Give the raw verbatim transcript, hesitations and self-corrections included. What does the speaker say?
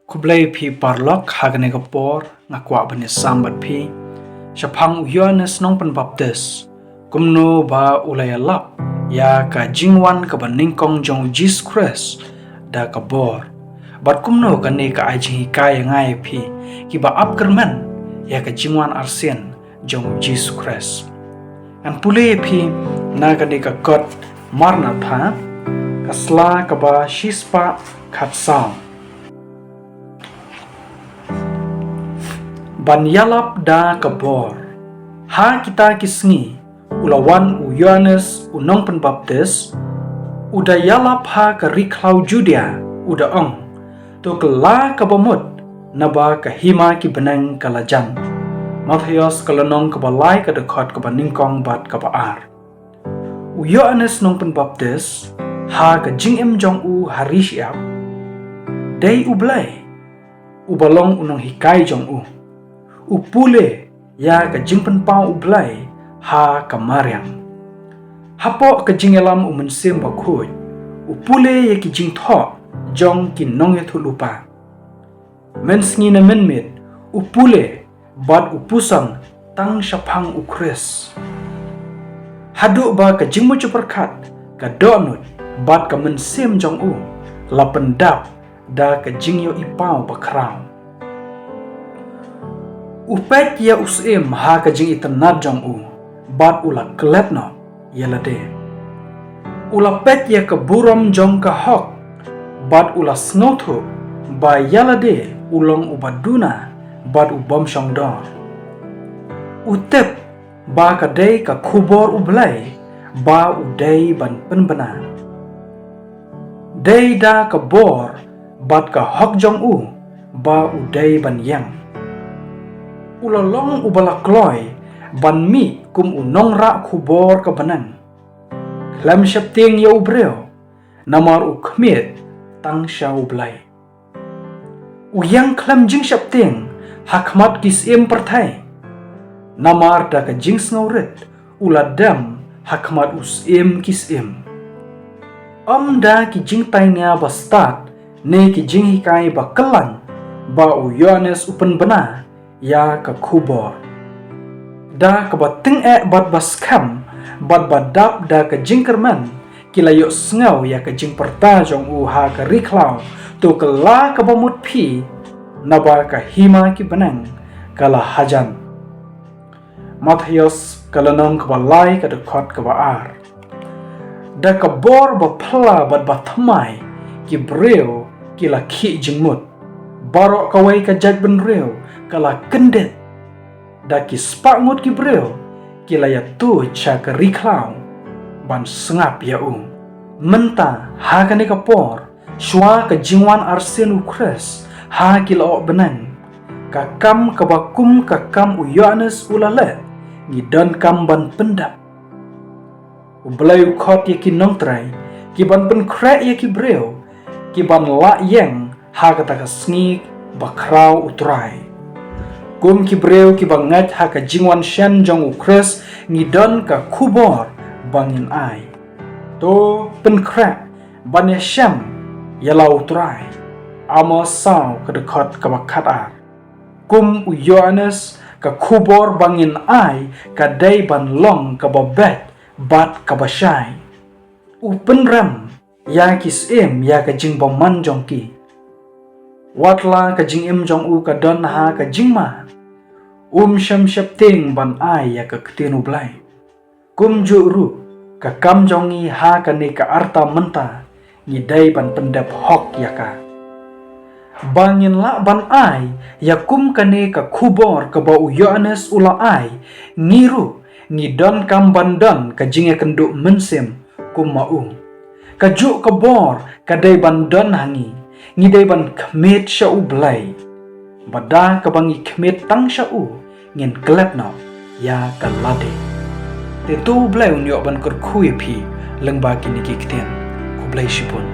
Khublei phi paralok, ha kane ka por nga kwah ban ïasam bad phi shaphang u Ïoannis Nongpynbaptis, kumno ba u la ïalap ïa ka jingwan kaba nyngkong jong u Jisu Khrist da ka bor, bad kumno kane ka ai jinghikai ïa nga ïa phi kiba ap kyrmen ïa ka jingwan arsien jong u Jisu Khrist. Ngan pule ïa phi na kane ka kot Maranatha, ka sla kaba shispah khatsaw. Ban ïalap da ka bor. Ha kita ki sngi u la wan u Ïoannis u Nongpynbaptis, u da ïalap ha ka ri khlaw Judia, u da ong: To kylla kaba mut, naba ka hima ki bneng ka la jan. Mathaios ka lynnong kaba lai, ka dkhot kaba nyngkong bad kaba ar. U Ïoannis Nongpynbaptis, ha ka jingim jong u ha ri shyiap, dei U Blei uba long u nonghikai jong u. U pule ïa ka jingpynpaw U Blei ha ka mariang. Hapoh ka jingïalam U Mynsiem Bakhuid, u pule ïa ki jingthoh jong ki nongïathuhlypa. Mynsngi ne mynmiet u pule bad u puson tang shaphang u Khrist. Haduh ba ka jingmut jingpyrkhat, ka dohnud bad ka mynsiem jong u la pyndap da ka jingïohipaw bakhraw. U peit ïa u syiem ha ka jingitynnad jong u, bad u la klet noh ïa lade. U la peit ïa ka burom jong ka hok, bad u la sngewthuh ba ïa lade u long uba duna bad u bym shongdor. U tip ba ka dei ka khubor U Blei ba u dei ban pynbna. Dei da ka bor bad ka hok jong u ba u dei ban ïeng. U la long uba la kloi ban mih kum u nongrah khubor ka bneng. Khlem sheptieng ïa u briew, namar u khmied tang sha U Blei. U ïeng khlem jingsheptieng ha khmat ki syiem pyrthei, namar da ka jingsngewrit u la dem ha khmat u Syiem ki syiem. Ym da ki jingtainia ba stad ne ki jinghikai ba kyllain ba u Ïoannis u pynbna ïa ka khubor. Da kaba tyngeh bad ba skhem bad ba dap da ka jingkyrmen, ki la ïohsngew ïa ka jingpyrta jong u ha ka ri khlaw: To kylla kaba mut phi, naba ka hima ki bneng ka la hajan. Mathaios ka lynnong kaba lai, ka dkhot kaba ar. Da ka bor ba phylla bad ba thymmai ki briew ki la khih jingmut. Baroh kawei ka jaitbynriew ka la kyndit. Da ki spah ngut ki briew ki la ïatuid sha ka ri khlaw ban sngap ïa u. Mynta ha kane ka por, shuwa ka jingwan arsien u Khrist ha ki lyoh bneng, ka kam kaba kum ka kam u Ïoannis u la leh, ngi donkam ban pyndep. U Blei u khot ïa ki nongtrei ki ban pynkhreh ïa ki briew ki ban lah ïeng ha kata ka sngi bakhraw U Trai. Kum ki briew kiba ngeit ha ka jingwan shen jong u Khrist, ngi don ka khubor ba ngin ai. To pynkhreh ban ïashem ïa la U Trai. Amos saw, ka dkhot kaba khatar. Kum u Ïoannis, ka khubor ba ngin ai ka dei ban long kaba beit bad kaba shai. U pynrem ïa ki syiem ïa ka jingbymman jong ki. Wat la ka jingim jong u ka don ha ka jingma, um shym sheptieng ban ai ïa ka ktien U Blei. Kumjuh ruh, ka kam jong ngi ha kane ka rta mynta, ngi dei ban pyndep hok ïa ka. Ba ngin lah ban ai ïa kum kane ka khubor kaba u Ïoannis u la ai, ngi ruh ngi donkam ban don ka jingïakynduh mynsiem kum ma u. Kajuh ka bor ka dei ban don ha ngi, ngi dei ban khmied sha U Blei. Bad da kaba ngi khmied tang sha u, ngin klet noh ïa ka lade. Te to U Blei un ïoh ban kyrkhu ïa phi lyngba kine ki ktien. Khublei shibun.